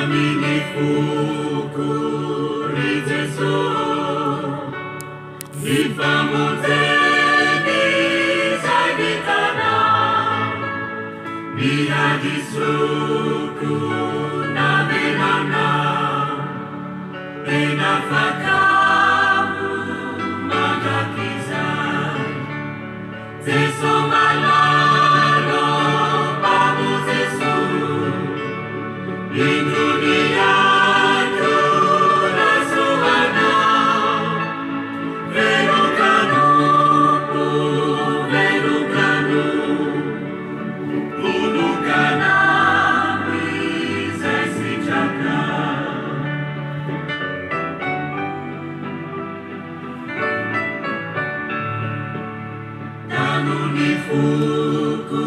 Mami ny foko ry Jeso Ny famonjeny izay vitanao Ny hadisoako navelanao Tena afak'aho mandrakizay Jeso malala ô Mpamonjy Jeso Indro ny aiko raiso anao Velon-kanompo, velon-kanompo Vonon-kanao izay sitrakao. Tano ny foko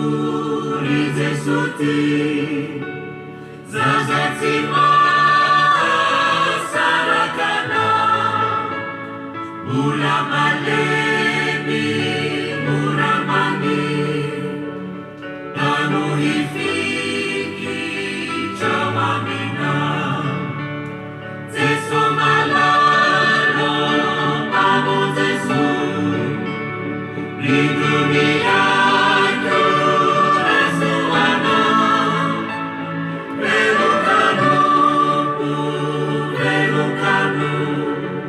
ry Jeso tia, Zaza tsy mahasaraka anao, Mbola malemy mora mania, Tano hifikitra ao aminao. Jeso malala ô Mpamonjy Jeso, Indro ny aiko raiso anao, Velon-kanompo, velon-kanompo,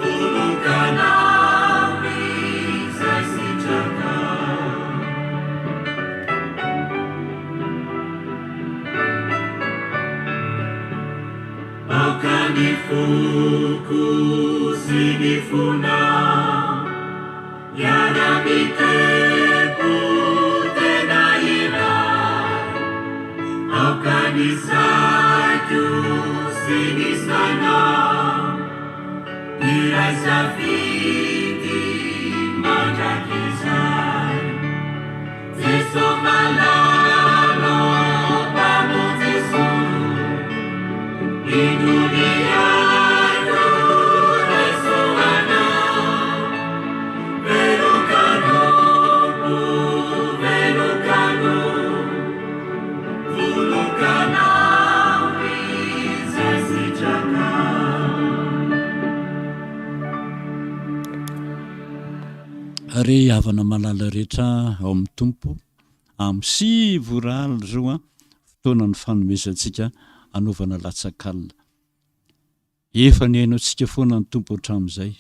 Vonon-kanao izay sitrakao. Aoka ny foko sy ny fonao hiara-mitepo tena iray. Aoka ny saiko sy ny sainao hiray safidy mandrakizay. Jeso malala ô Mpamonjy Jeso, Indro ny aiko raiso anao, Velon-kanompo, velon-kanompo, Vonon-kanao izay sitrakao. Ry havana malala rehetra ao amin'ny Tompo, amin'ny sivy ora alina izao an, fotoana ny fanomezantsika hanaovana latsak'alina. Efa nihaino antsika foana ny Tompo hatramin'izay,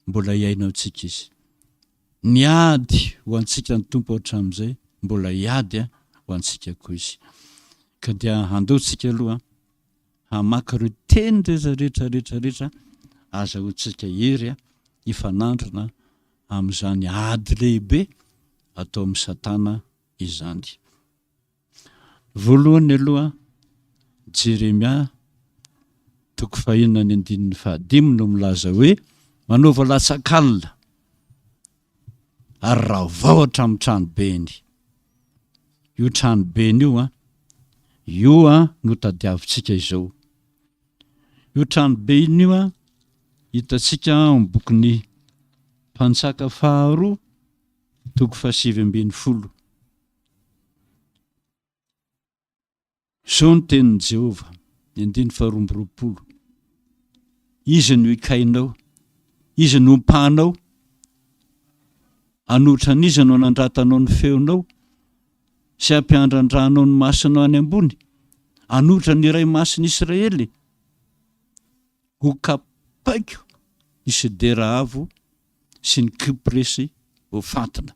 mbola hihaino antsika Izy. Niady ho antsika ny Tompo hatramin'izay, mbola hiady ho antsika koa Izy. Ka dia handao tsika aloha hamaky ireo teny rehetra rehetra rehetra rehetra azahoantsika hery hifanandrina amin'izany ady lehibe atao amin'i Satana izany. Voalohany aloha, Jeremia toko fahenina ny andininy fahadimy no milaza hoe manaova latsak'alina ary ravao hatramin'ny tranobeny. Io tranobeny io an, io an no tadiavintsika izao. Io tranobeny io an, hitantsika ao amin'ny bokin'ny Mpanjaka faharoa toko fahasivy ambinifolo. Izao no tenin'i Jehovah, ny andininy faharoa amby roapolo, Iza no hikainao? Iza no hompanao? Hanohitra an'iza no hanandratanao ny feonao sy hampiandrandranao ny masonao any ambony? Hanohitra ny Iray Masin'i Israely? Hokapaiko ny sedera avo sy ny kypresy ho fantina.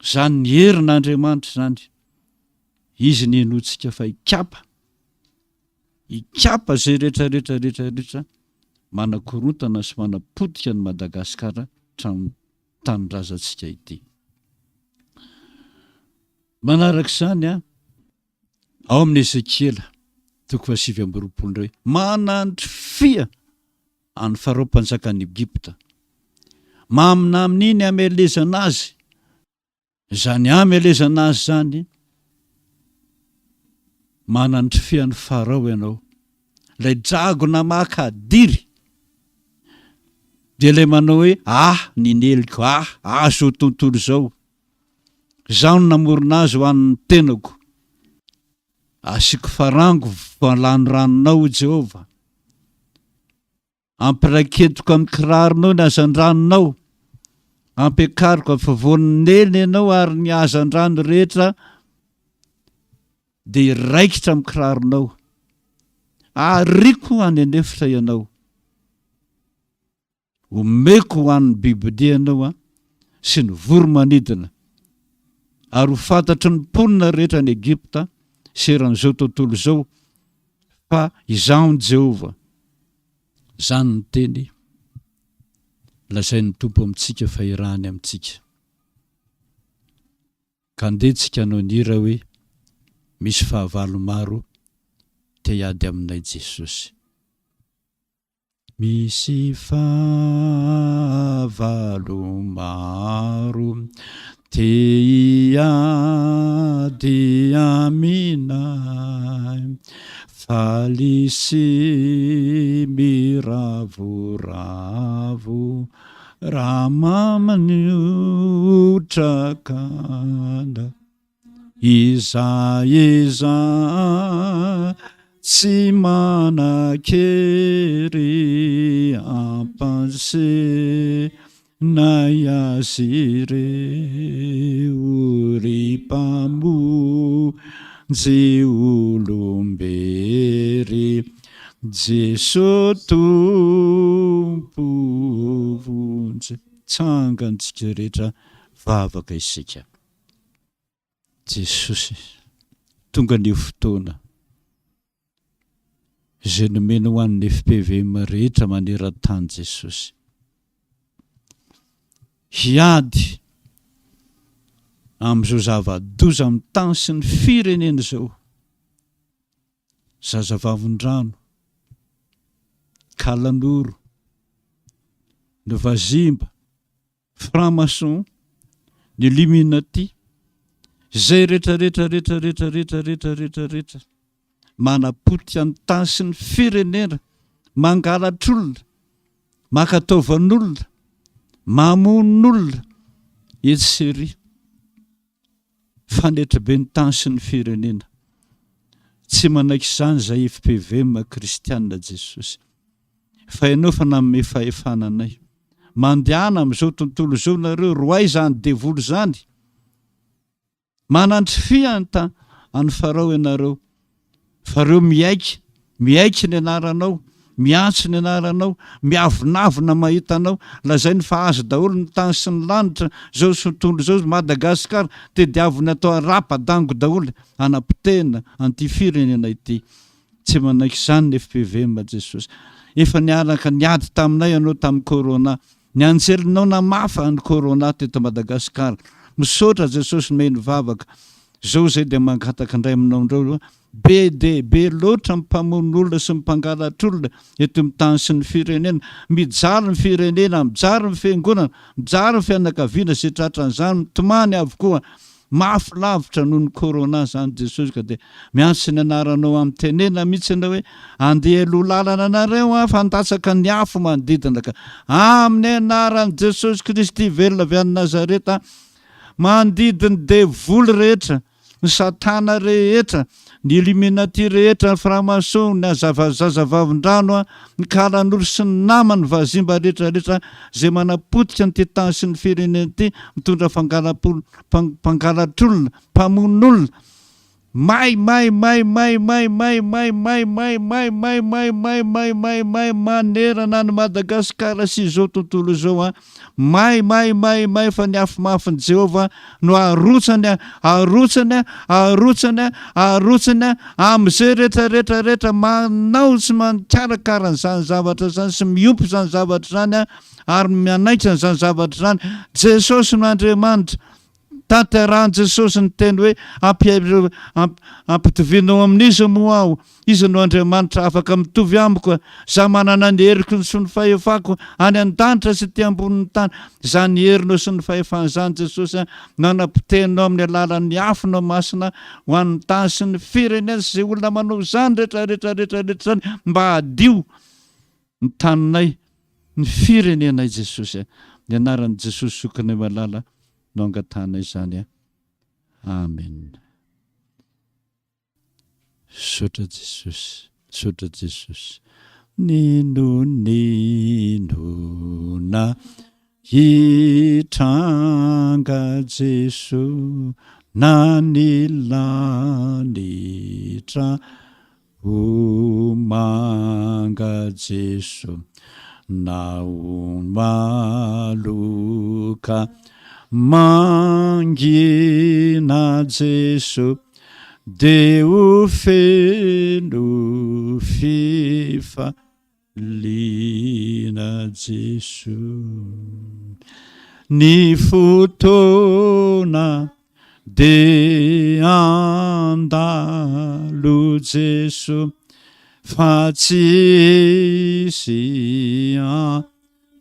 Izany ny herin'Andriamanitra izany. Izy ny henointsika fa hikapa, hikapa izay rehetra rehetra rehetra rehetra manakorontana sy manapotika an'i Madagasikara trano tanindrazantsika ity. Manaraka izany a, ao amin'ny Ezekiela toko fahasivy amby roapolo indray, manandrifia an'i Farao mpanjakan'i Egypta, maminaminy ny hamelezana azy Izany hamelezana azy izany, manandrify an'i Farao ianao, ilay dragona maka hadiry, dia ilay manao hoe, Ah, ny neliko, ah, ah, izao tontolo izao, izaho no namorona azy ho an'ny tenako. Asiako farango valanoranonao, hoy Jehovah. Ampiraiketiko amin'ny kiraronao ny hazandranonao. Ampiakariko afovoan'ny neny ianao ary ny hazandrano rehetra dia hiraikitra amin'ny kiraronao. Ariko any an'efitra ianao. Omeko ho an'ny bibidia ianao sy ny voro-manidina, ary ho fantatry ny mponina rehetra any Egypta sy eran'izao tontolo izao fa Izaho ny Jehovah. Izany ny teny lazain'ny Tompo amintsika fa irahany amintsika. Ka andeha tsika hanao ny hira hoe Misy fahavalo maro te hiady aminay Jesosy. Misy fahavalo maro te hiady aminay, faly sy miravoravo raha mamanotraka anay. Iza iza tsy manan-kery hampandresenay azy ireo, ry Mpamonjy olom-bery, Jeso Tompo vonjy. Tsangantsika rehetra vavaka isika. Jesosy, tonga ny fotoana izay nomena ho an'ny fpvm rehetra maneran-tany Jesosy. Hiady amin'izao zava-doza amin'ny tany sy ny firenena izao. Zazavavin-drano, kalanoro, ny vazimba, Franc maçon, ny illuminati, izay rehetra rehetra rehetra rehetra rehetra rehetra rehetra rehetra manapotika ny tany sy ny firenena, mangalatr'olona, maka taovan'olona, mamono olona, etsy sy ery. Fanetribe ny tany sy ny firenena. Tsy manaiky izany izay fpvm kristiana Jesosy. Fa ianao efa nanome fahefana anay. Mandehana amin'izao tontolo izao nareo, roay izany devoly izany. Manandrifia an'i Farao ianareo. Fa reo miaiky, miaiky ny anaranao, miantso ny anaranao, miavonavona mahita anao, lazainy fa azy daholo ny tany sy ny lanitra, zao tontolo zao, Madagascar, tediaviny atao rapa-dango daholo, hanapotehina an'ity firenena ity. Tsy manaiky izany ny fpvm Jesosy. Efa niaraka niady taminay ianao tamin'ny corona. Ny anjelinao namafa ny corona teto Madagascar. Misaotra Jesosy nomeny vavaka. Zao zay dia mangataka indray aminao indreo be dia be loatra ny mpamono olona sy ny mpangalatr'olona eto amin'ny tany sy ny firenena. Mijaly ny firenena, mijaly ny fiangonana, mijaly ny fianakaviana izay tratran'izany, mitomany avokoa. Mafy lavitra noho ny corona zany Jesosy ka dia miantso ny anaranao amin'ny tenena mihitsy ianao hoe andeha aloha lalana anareo aho fa handatsaka ny afo manodidina ka amin'ny anaran'i Jesosy Kristy velona avy any Nazareta mandidy ny devoly rehetra ny satana rehetra ny illuminati rehetra ny franc-maçon ny zazavavindrano ny kalanoro sy ny namany vazimba rehetra rehetra izay manapotika an'ity tany sy ny firenena ity mitondra fangalapolo mpangalatr'olona mpamono olona may may may may may may may may may may may may may may may may manerana an'i Madagasikara sy izao tontolo izao an May, may, may, may fa ny afo mafin'i Jehovah no arotsany, arotsany, arotsany, arotsany amin'izay rehetra rehetra rehetra manao sy manikarakara an'izany zavatra izany sy miompy izany zavatra izany ary manaiky an'izany zavatra izany. Jesosy no Andriamanitra. Tanterahin'i Jesosy ny teny hoe ampitovianao amin'iza moa aho? Iza no Andriamanitra afaka mitovy amiko? Izaho manana ny heriko sy ny fahefako any an-danitra sy ety ambonin'ny tany. Izany herinao sy ny fahefana izany Jesosy no anapotehinao amin'ny alalan'ny afonao masina ho an'ny tany sy ny firenena sy izay olona manao izany rehetra rehetra rehetra rehetra izany mba hadio ny taninay, ny firenenay Jesosy a! Ny anaran'i Jesosy zokinay malala no angatahana izany a! Amen. Misaotra Jesosy, misaotra Jesosy. N'inon'inona hitranga Jeso na ny lanitra Ho manga Jeso na ho maloka mangina Jeso de ho feno fifaliana Jeso ny fotoana De andalo Jeso fa tsy hisy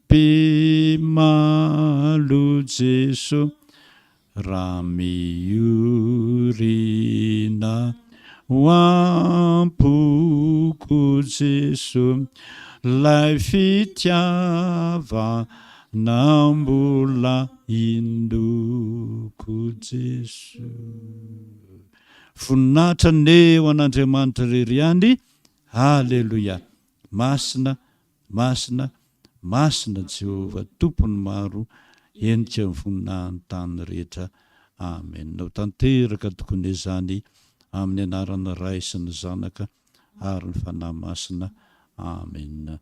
ampimalo Jeso raha miorina ho am-poko Jeso lay fitiavana Na mbola inoko Jeso. Voninahitra anie ho an'Andriamanitra irery ihany Aleloia Masina Masina Masina Jehovah Tompon'ny maro henika ny voninahin'ny tany rehetra Amen Ho tanteraka tokoa anie izany amin'ny anaran'ny Ray sy ny Zanaka ary ny Fanahy Masina Amen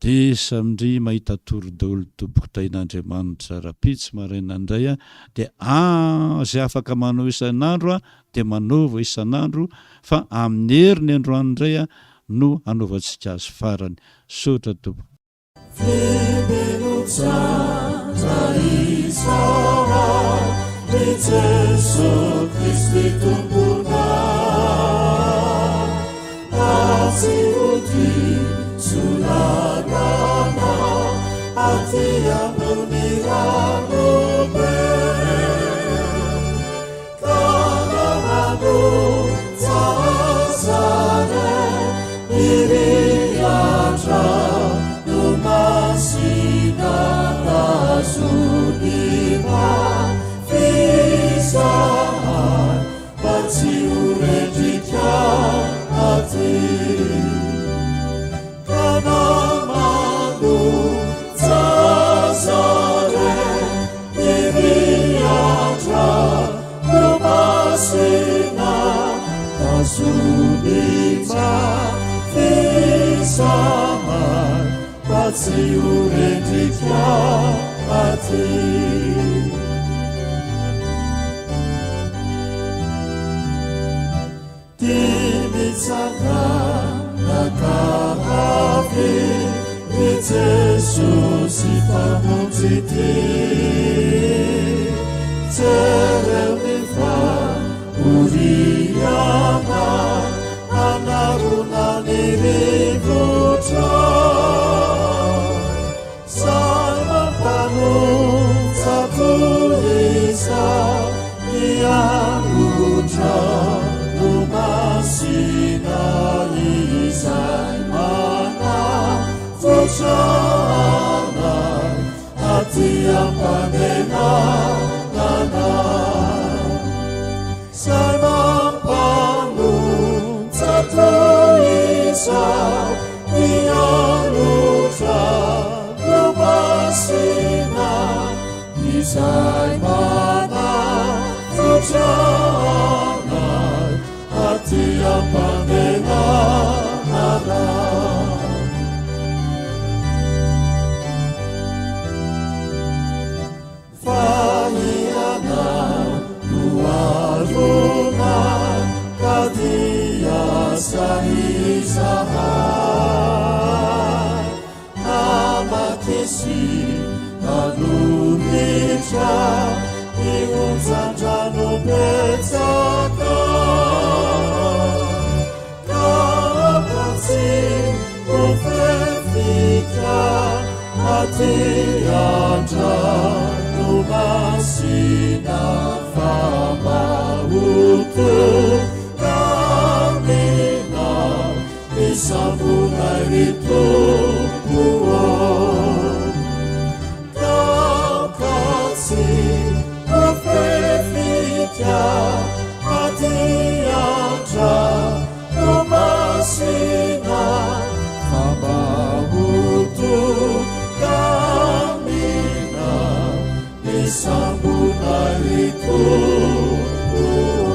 Dia samy ndry mahita tory daholo tompoko tahin'Andriamanitra rapitsy maraina ndray a dia a zay afaka manao isan'andro a dia manaova isan'andro fa amin'ny heriny androany ndray a no hanaovantsika azy farany saotra tompoko. Mba tsy ho rendrika aty Ka na manonja zare Ny riatra no masina Tazomy mafy izahay Mba tsy ho rendrika aty. Dia mitsangana ka avy ry Jesosy Mpamonjy ity. Jereo ny fahoriana hanarona ny rivotra. Sahy mampanonja toy izao ny angotra no masina izay manavotra anay aty am-pandehanana. Sahy mampanonja toy izao ny angotra no masina izay manavotra anay aty am-pandehanana. Fa ianao no arona ka dia sahy izahay hamaky sy hanohitra ny onjan-drano betsaka ka aoka tsy ho fefika aty an-dranomasina fa mba ho tonga aminao ny sambonay ry Tompo ô. Ka aoka tsy ho fefika aty an-dranomasina. Nisambotra ry Tompo.